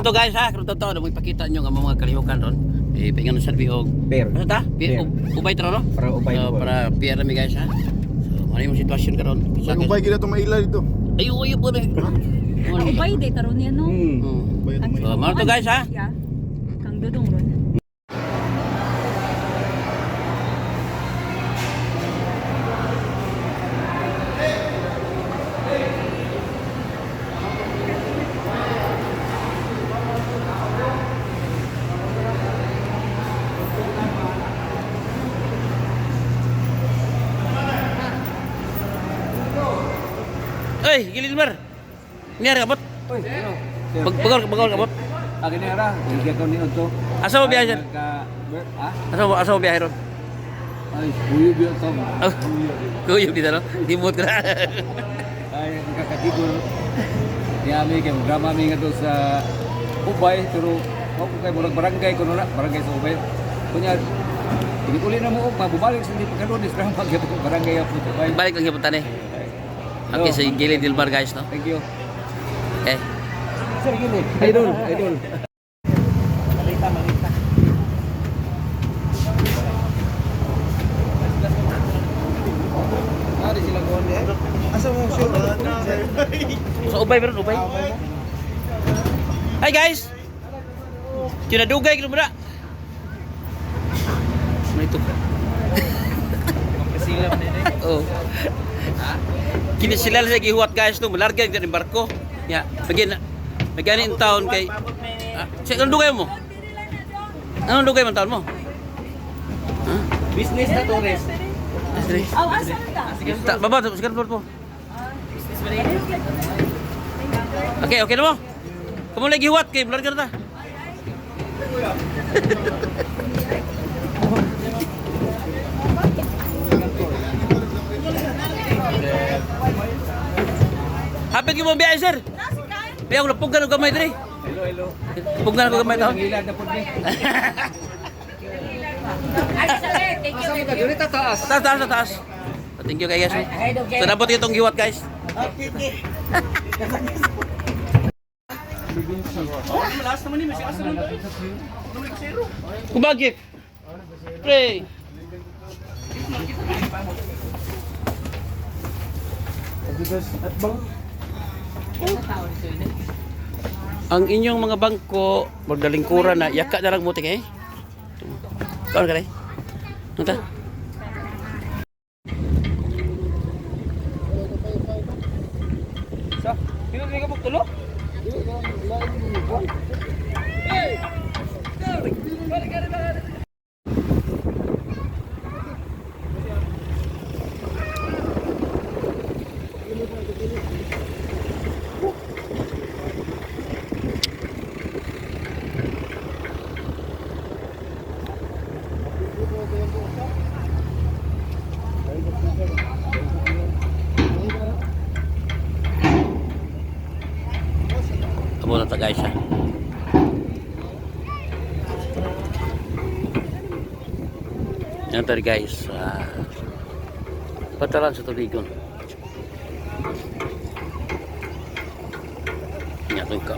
to, guys, ha, karon to mo ipakita nyo nga mga kalihukan ron. Eh pingan sa og Beer. ano ta? Beer. Ubay to, no? Para ubay So, po. para beer mi, guys, ha. So, ano yung sitwasyon karon? Sa ubay gid to maila dito. Ayo ayo po na. Ah, ubay day taron niya, no? Ubay to maila. So, mao to, guys, ha. Yeah. Kang dudong ron. Ay, gilid mar. Niya kabot. Oy, ano? Bagol bagol kabot. Akin na ra, hindi ko ni Otto. Asa mo biyahe, sir? Ha? Asa mo biyahe ron? Ay, huyo biyo to. Oh. Kuyo dito, no? Himot ka na. Ay, nakakatigol. Ni ami kay drama mi nga sa Ubay pero mo ko kay murag barangay kuno na, barangay sa Ubay. Kunya uli na mo og mabubalik sa hindi pagkaroon is drama gyud barangay of Ubay. Balik lang yung eh. Okay, so gilid Dilbar, guys, no? Thank you. Okay. Sir Gili. Idol, idol. Asa mo sure? Sa ubay meron ubay. Hi, guys. Kinadugay kino muna. May ito. Oh. Kini sila sa gihuwat, guys, no, malarga yung barko. Ya, bagin bagani in town kay Ah, siya, anong dugay mo? Anong dugay man taon mo? Business na tourist. Dre. Aw, asa na ta? Ta, baba, second floor po. Okay, okay na mo. Kamu lagi huwat kay malarga na ta. Hapit ko mo biya, sir. Biya ko napuggan og gamay diri. Hello, hello. Puggan ko gamay taon. Ngilad na pud ni. Ay, sir, thank you. Asa mo ka diri taas? Taas, taas, taas. Thank you guys. So nabot itong giwat, guys. Kubagit. Pre. Ang inyong mga bangko, magdalingkuran na, yaka na lang mo eh. Kaon ka rin? Ano ta? Sa, kino diri ka pugtulo? Amo na ta, guys, ha. Yan tayo, guys. Patalan sa tubigon. Nga itong ka.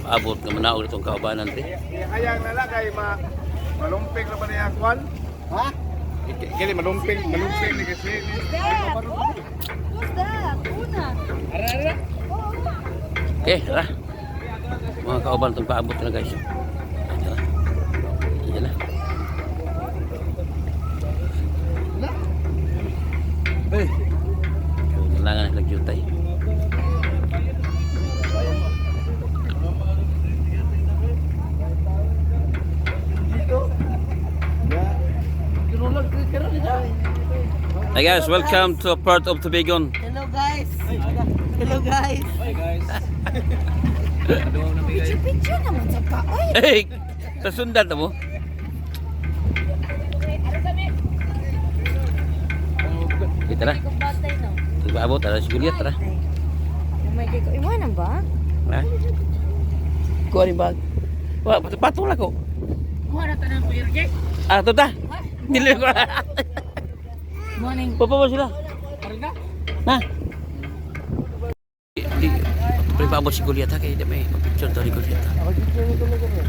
Abot nga manaog itong kaubanan te. Hayang na lang kay ma malumping na ba niya kwan? Ha? Kini malumping, malumping ni kasi. That. Oh, who's that? Una. Okay, tara. Mga kauban itong paabot na, guys. Ayan na. Ayan na. Hey. Kailangan na nagyutay. Hi guys, welcome to a part of Tubigon. Hello, guys. Hello, guys. Hi, guys. Aduh na bigay. Picture naman sa ka. Oy, Hey, sa sundan na mo. Okay, tara. batay no. Paabot, tara si Juliet, tara. Oh my God, iwanan ba? Ha? Kuha ni bag. Wa, patong lang ko. Kuha na tanan ko irje. Ah, to ta. Dili ko. Morning. Papa ba sila? Karga. Ha? Di, pre. paabot si Goliath ha, kay di may picture to ni Goliath ha. Ako picture nito lang kami.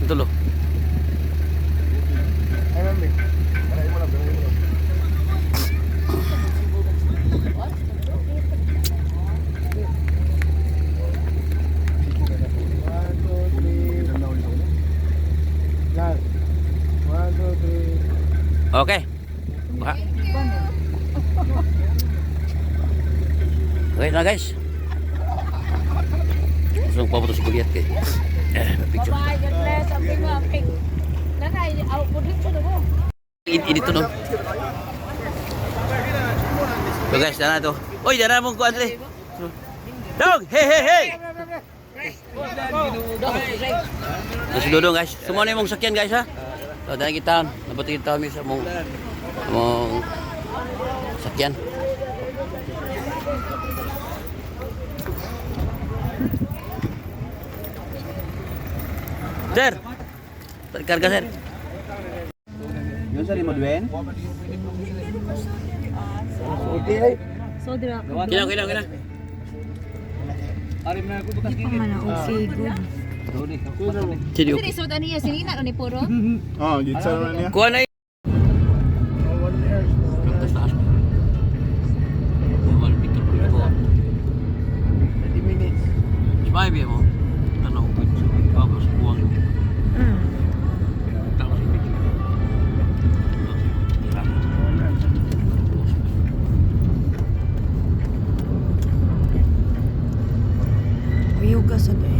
Tulo. Ay, mami. Balay mo lang, balay mo lang. One, two, three. Last. One, two, three. Okay. Baka. Okay na, guys. Gusto kong paabot si Goliath kay. Eh, picture. Bye, God bless. Amping mo, amping. Nanay, out po dito na mo. Init to, no? So guys, dana to. Oy, dana mong kuan dre. Dog, hey hey hey. Ito si Dodong, guys. Sumuha na yung mong sakyan, guys, ha. So dana kita, nabuti kita mi sa mong sakyan. Sir. Karga, sir. Yun sa Rimodwen? So, dira. Kina, kina, kina. Arim na ako bukas gigit. Mana, okay, good. Sino? Sini, so, ano niya? Sinina, ano ni Puro? Oh, dito sa naman niya. Kuha na. Taas taas. Bawal picture ko. 30 minutes. Smile mo. Ano ko picture. Bago sa buwang. Tapos yung picture. Tira. Uyuga sa doon.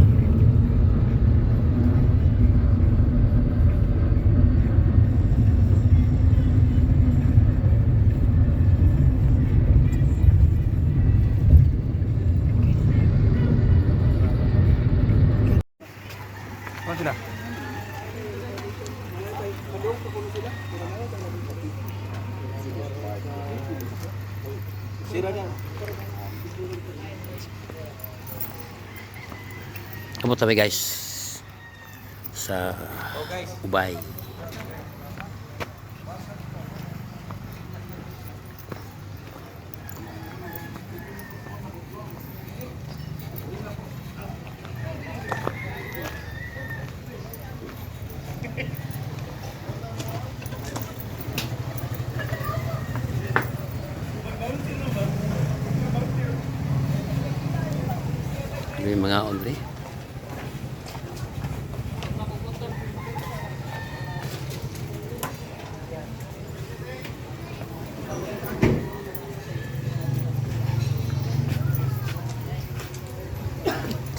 Ano sila? Kamu tabi, guys, sa Ubay. Ano yung mga andre?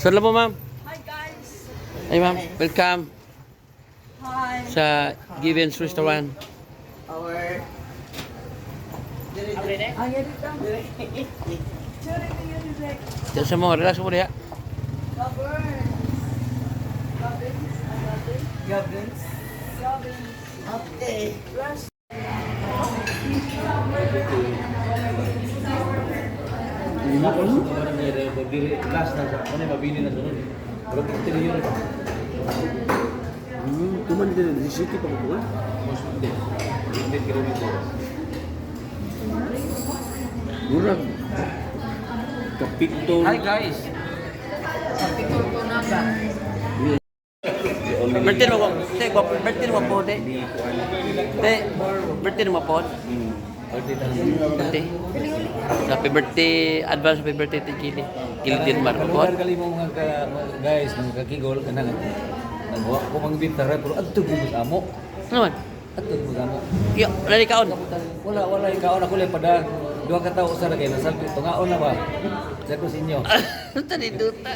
Saan mo, ma'am? Hi, guys. Ay, ma'am. Welcome Hi. sa Given's Restaurant. Our... Ay, dito. Diyan sa mo, relax mo diya. Goblins. Okay. Last na sa ano mabili na sunod. Pero interior. Tuman din sa city pa ko. Mas hindi. Hindi kilometer. Murag. Kapitol. Hi guys. Bertin mo, te, bertin mo po, te. Te, bertin mo po. Birthday. Happy birthday, advance happy birthday to Gili. Gili din mar po. Lugar gali mo mga ka, mga guys, mga kakigol kanang nagwa ko mang bintara pero adto gyud mo sa amo. Ano man? Adto gyud mo sa amo. Yo, wala ni kaon. Wala wala ikaon ako lang pada duha ka tawo usa ra kay nasalpi tungaon na ba. Sa ko sinyo. Tani duta.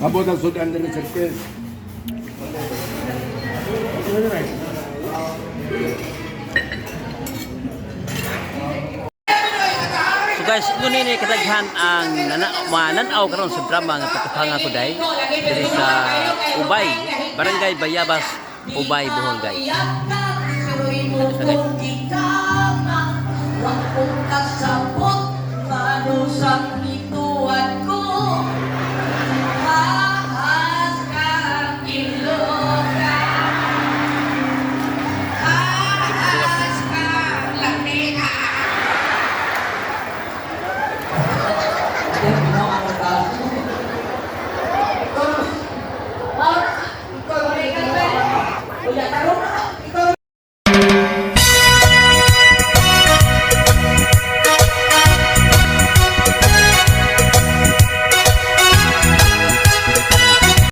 Abot ang sudan din sa kes. So guys, ngunit ni kataghan ang mananaw karon sa drama nga patukhanga ko day diri sa Ubay, Barangay Bayabas, Ubay, Bohol, guys. Ano sa guys? Wa kong kasabot, manusang.